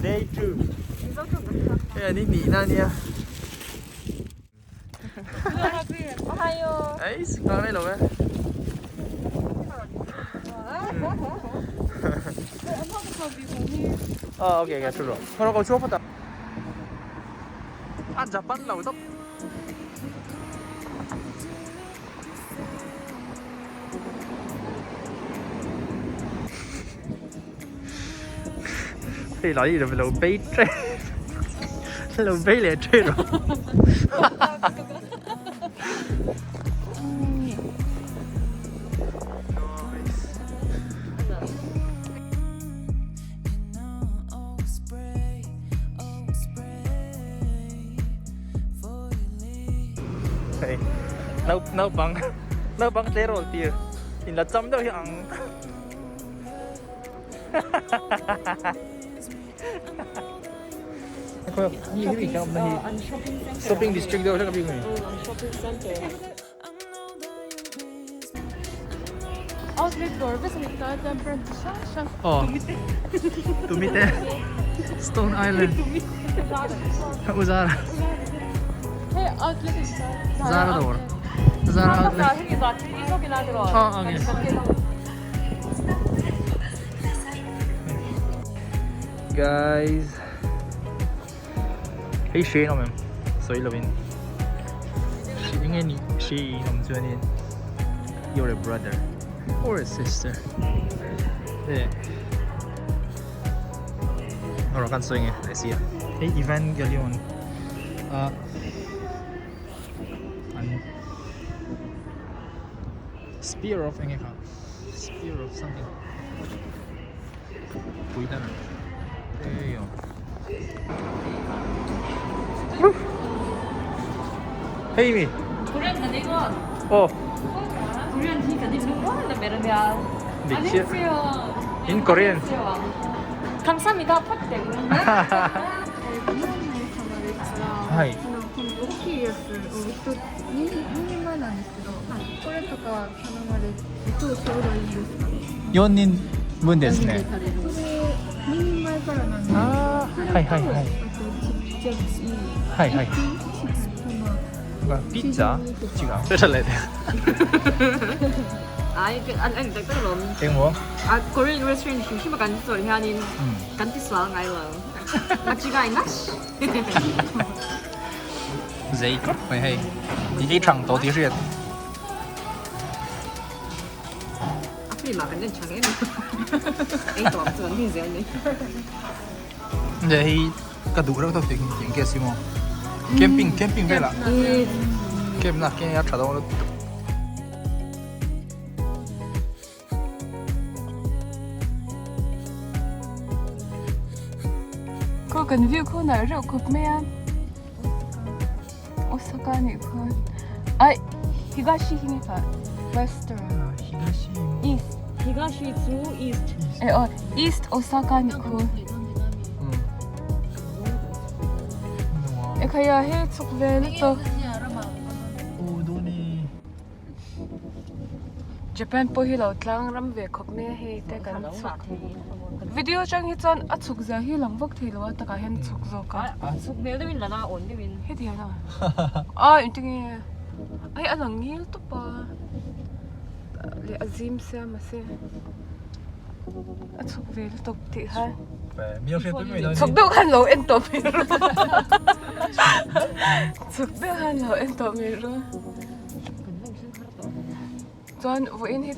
Day 2. Hei ni hnih na ania. Ei, nghak rei lo e. Oh, okay, okay, true. Thôi nó có chua phát à? Ăn Japan lâu tốc. Hei lai lo lo bei tre lo bei leh tre rawh. Hei nau naupang naupang tleirawl tir in la cham deuh hi ang. Shopping district deuh hlek a bik mai. Outlet dawr vek a ni ta chuan brand chi hrang hrang Tumite Stone Island Uzara Hei outlet a ni ta Zara dawr Zara outlet Guys Hei hre in awm em sawi lo in Hri enge ni hri in awm chuan in You're a brother or a sister Hei Rawh kan sawi nge I see a Hei Evangelion a an Spear of enge kha Spear of something Pui dan Eyo Hei mi Korean kan ei ngon Oh Korean hi kan in lung la ber ania Dik chiah In Korean Kamsahamnida phawt teh Hai 4人分ですね。あーはいはいはい。はいはい。ピッツァ違う。这是来的。 Ai an an tak tak lawm. Eng maw? A Korean restaurant hrim hrim a kan chawlh hianin kan ti sual ngai lo. Machigai nashi. Zei khawp mai hei. I ei thang tawh tih hriat. A film ah kan en tha ngei mai. Ei tawh ang chu kan hming zel mai. Nge hei ka duh reuh tawp tih tih ang guess hi maw. Camping camping velah. Camp na keng a tha dawn lutuk. Khaw kan view khaw nalh reuh khawp mai a Osaka nih khaw ai Higashi hi nge kha Western East Higashi chu East eh aw East Osaka nih khaw ekhaya hei chhuk ve lutuk. Japan pawh hi lo tlang ram ve khawp mai a hei te kan chhuk video atang hi chuan a chhuk zia hi lang vak thei lo a takah hian a chhuk zawk a chhuk hmel deuhin la na awn deuhin heti hian a a engtin nge hei a lang ngil tawp a leh a zim sia mahse a chhuk ve lutuk tih kha chhuk deuh khan lo en tawh mai ru chhuk deuh khan lo en tawh mai ru. Chuan vawiin hi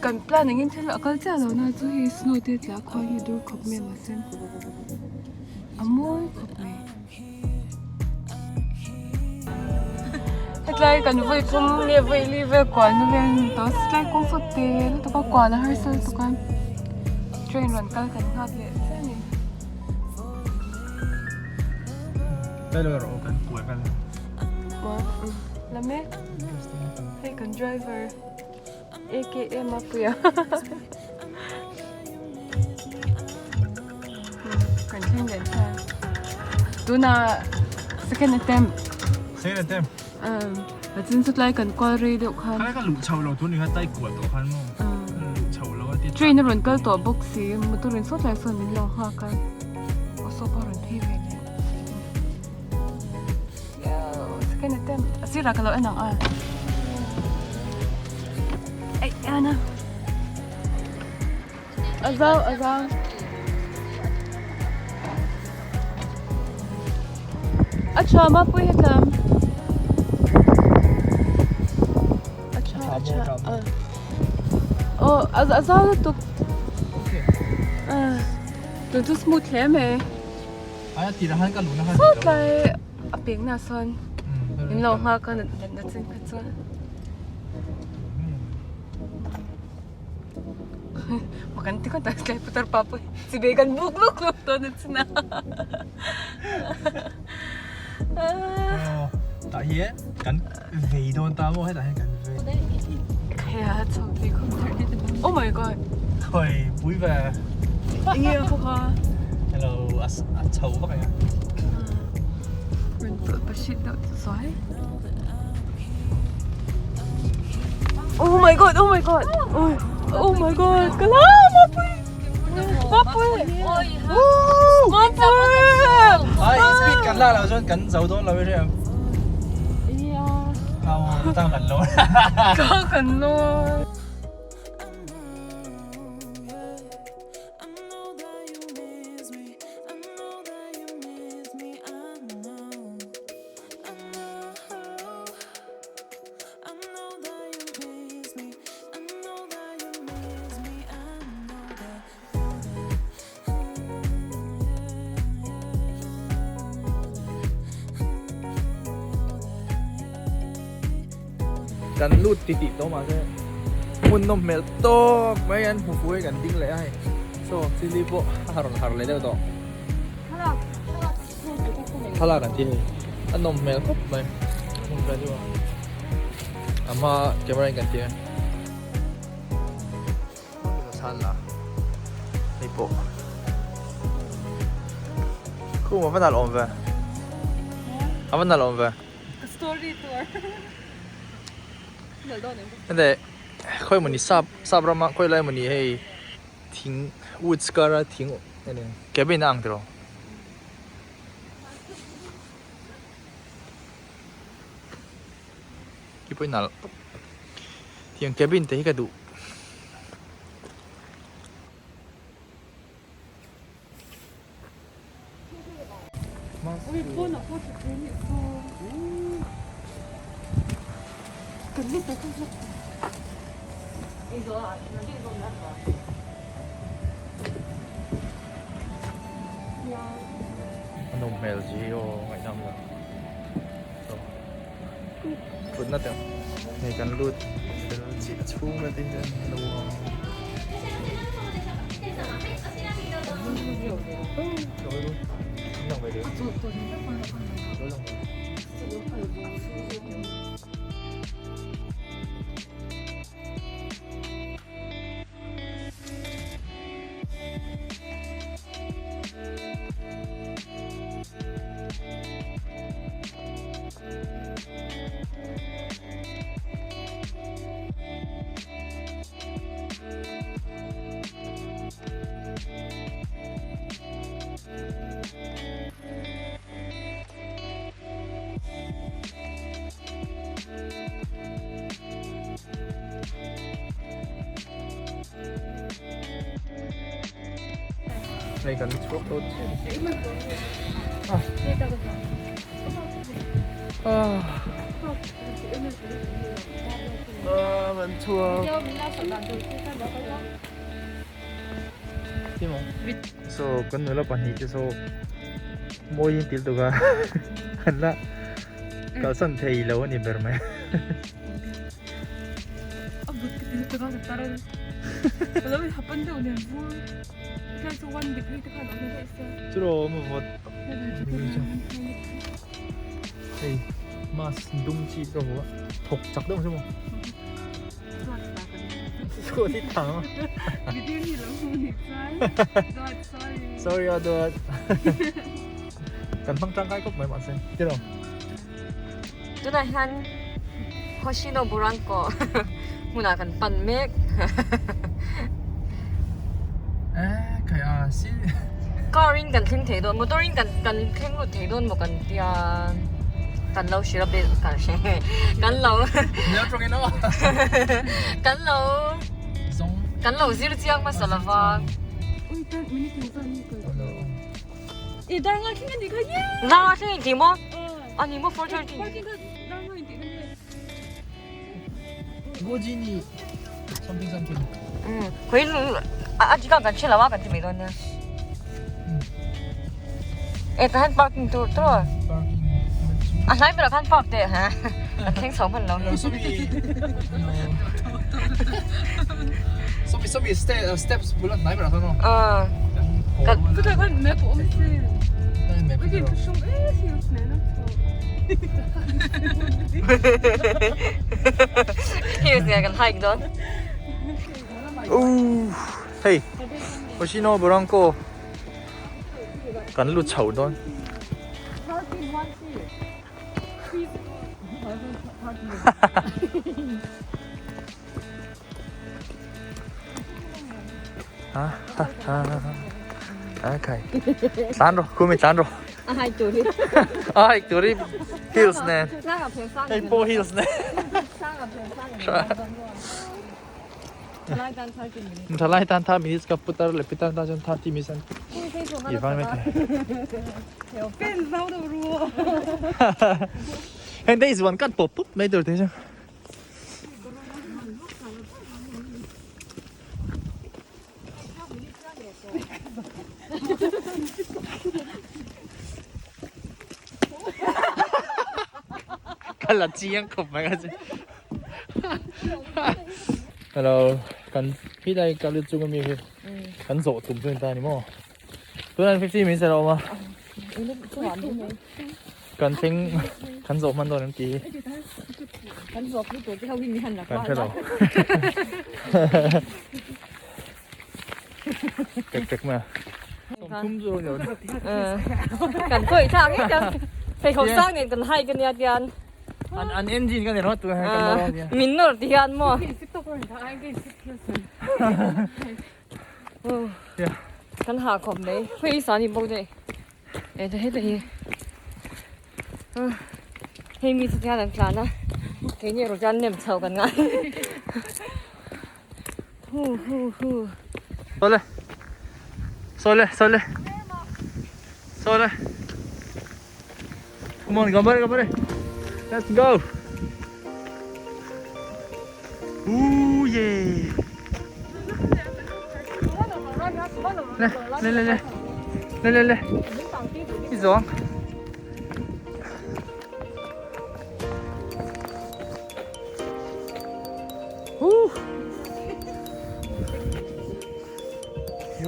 kan plan engin thil a kal chiah lo na chu hei snow te tla khua hi dur khawp mai a mahse a mawi khawp mai. Hetlai kan vawi thum leh vawi li vel kual na vel a ni tawh tlai kawng saw te lutuk a kual a harsa lutuk a train rawn kal kan nghak leh chiah a ni. La mek hei kan driver aka Mapuia kan thleng leh ta tunah second attempt second attempt um a chin chu tlai kan kual rei deuh khan khalai ka luh chho lo tun ni kha tlai kual tawh khan maw luh chho lo a ti train a rawn kal tawh bawk si motor in saw tlai sawn min lo nghak a. Saw pawh a rawn phei ve leh. Second attempt. A sirah ka lo en ang a. Ei, ana. A zau, a zau. A tha mapui hetlam. A tha, a tha. Oh, a zau lutuk. Okay. Tun chu smooth hle mai. Ai a tirah khan ka luna kha Saw tlai a pekna sawn min lo nghak a natna chin kha chuan. Makan ti khan tlai putar pa pawh chibai kan buk luk luk dawn a chin a. Tah hian kan vei dawn ta maw hetah hian kan vei. Khaia chho phei khawp Oh my god. Khawi pui ve. Enge a khaw kha. Hello a chho vak eng a. Rawn tawlh pahrit deuh chu zuai. Oh my god, oh my god. Oh, oh my god. Ka la mapui. Mapui. Mapui. Ai speed kan la lo chuan kan zo dawn lo i hria em? Ia. Kau tang kan lo. Kau kan lo. Kan lut ti tih tawh mahse hmun nawm hmel tawp mai an hmu fuh hi kan ding leh a hei saw chili pawh a rawn har leh deuh tawh thlalak an ti hei a nawm hmel khawp mai hmun vel chu a hma camera in kan ti a. Hei pawh khum a va nalh awm ve a va nalh awm ve story tur hete khawi mawni sap sap rama khawi lai mawni hei thing woods kara thing cabin a ang tiraw. Khi pawhin nalh tiang cabin te hi ka duh. A nawm hmel chi hi aw ngaihnawm lo. Thutna te hei kan lut fel chiah chhung vel te hi an lo awm Hei kan chhuak dawn chiah a ah kan chhuak so kan nula pahnih te saw mawi in til tuk a an la kalsan thei lo a ni ber mai. Churaw maw vawt hei mask dum chi ka hmu a thawk chak deuh ang chu maw chhuat hi thang a sorry a dawt kan hmang tangkai khawp mai mahse tiraw. Tunah hian Hoshino Buranko hmunah kan pan mek. Eh, kai a si. Car in kan thleng thei dawn motor in kan kan thleng lut thei dawn maw kan tia kan lo hrilh a bel kan hre kan lo kan lo kan lo zir chiang hmasa lova. Dar thleng inti maw? A ni maw 4:30. Gojini something something. Khawi a chi khan kan hre lo a kan ti mai dawn nia. E tah hian parking tur tur a. A hnai berah khan park teh ha. A thleng chho hman lo. Sawmi sawmi steps bula hnai berah khan aw. Kan Chutah khan map a awm se. Here's kan hike dawn. Ooh, hey, Hoshino Barranco kan lut chho dawn. Ha ha ha. Okay. Tlan rawh, khumi tlan rawh. A hike tur hi. A hike tur hi heels nen. Hei pawh heels nen. Thalai tan 30 minutes ka putar leh pitar tan chuan 30 minutes an i vang mai thei. Heng te i zuan kat pawp pawp mai tur te chu. Ka la chiang khawp mai ka che. Hello, kan helai ka lu chung ami hi kan zawh tum chu ni ta ni maw? Tunah 15 minutes a lo awm a. Kan thleng kan zawh hman dawn em tih hi. Kan zawh pui tur te ho hi mi han la Kan hre lo. Tek tek mai a. Sawmthum chu ni lo. Kan khawih thlak ngei chuan pheikhawk sang nen kan hike ania tian. An an engine ka ni rawt tunah hian kan nawr ania. Min nawr ti hian maw. Kan hah khawp mai. Khawi sa ni bawk daih. E ta heta hi hei mi chu hian an tlan a keini erawh chuan nem chho kan ngai hu hu hu sawle sawle sawle sawle come on come on come on let's go ooh yeah 来来来来来来来，一走。呜，哟。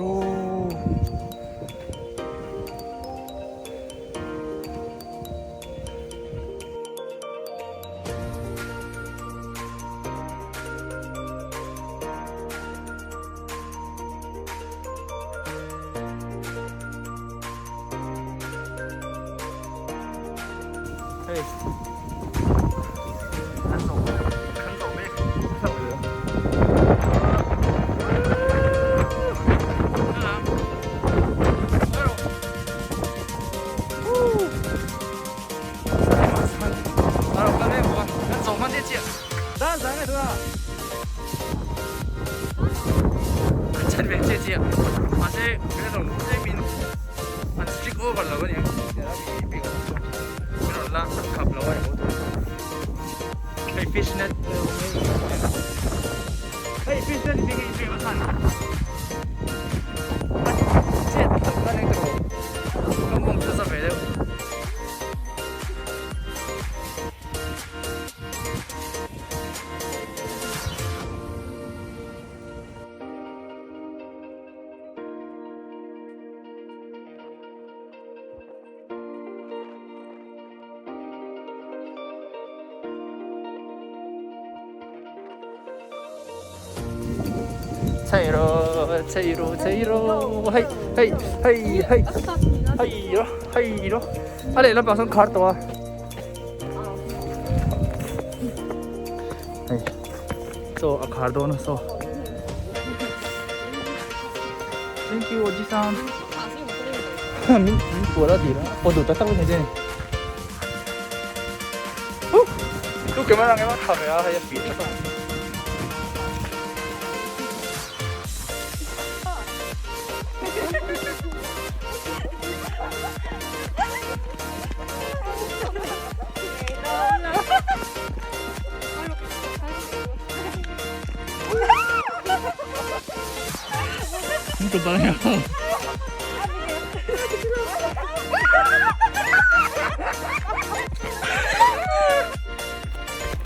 Hei kan zawh kan zawh mek Hei fish net hei fish net hi nge a chhan a chet tak khan eng tawh ka mawng chu za ve deuh. Chheiro chheiro chheiro hei hei hei hei hei ro hei ro a lehlam ah sawn khar tawh a hei chaw a khar dawn a saw thank you ojisan. Min min pual a dil a pawh duh tak tak vek ni che ni. Tu camera ang emaw tha ve a hei a piah tlat a.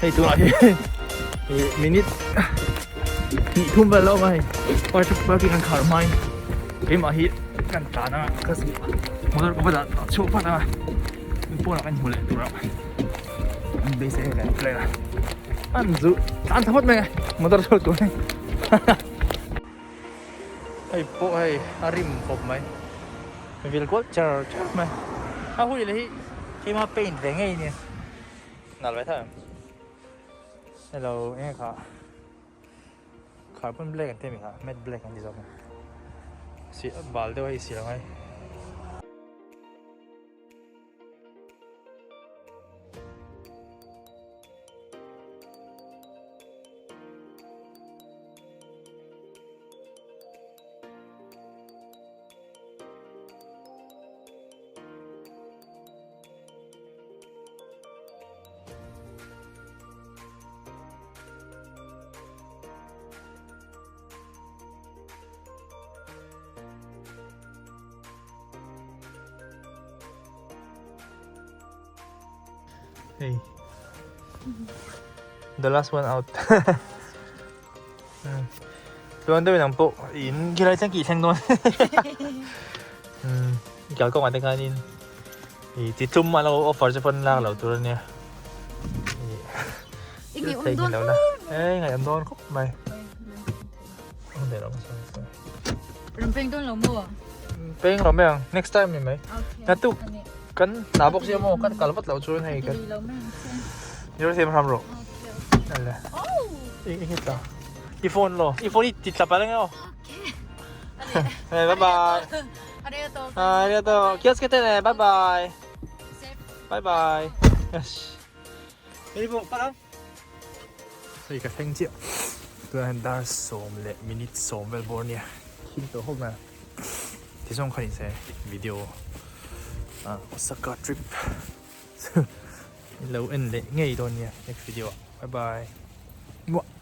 Hei tunah hi minute hnih thum vel lo mai parking an khar hmain keimah hi kan tlan a ka motor ka va dah chhuak vat a pawnah kan hmu leh tur a an beisei hei kan plan a an zu tlan tha phawt mai a motor chhuak tur hei hei pawh hei a rim khawp mai vil kual char char mai a hui leh hi keimah paint ve ngei nia nalh ve tho em hello eng nge kha. Carbon black an ti ami kha matte black an ti zawk a si bal deuh a i siam a. Hey. The last one out. Tuan deuh in ang pawh in khilai thleng kih thleng dawn. Kal kawngah te khanin i ti tum a lo offer che pawn lak lo tur ania. I ngi um dawn la. Ei ngai am dawn khawp mai. Ang de lo sorry sorry. Ram peng dawn lo maw? Peng lo mai ang next time ni mai. Na tu kan na bawk sia maw kan kal vat lo chuan hei kan. Ni ro siam hram ro. Ale. I ngi ta. I phone lo. I phone i ti tla pa leng o. Hey, bye bye. Arigatou. Arigatou. Kiotsukete ne. Bye bye. Bye bye. Yosh. Hei pawh kal ang. Hei ka thleng chiah. Tunah hian dar sawm leh minute sawm vel bawr ania. Thim tawh hawk mai a. Tizawng kha nise video ah Osaka trip lo en leh ngei dawn nia next video ah. Bye bye. Muah.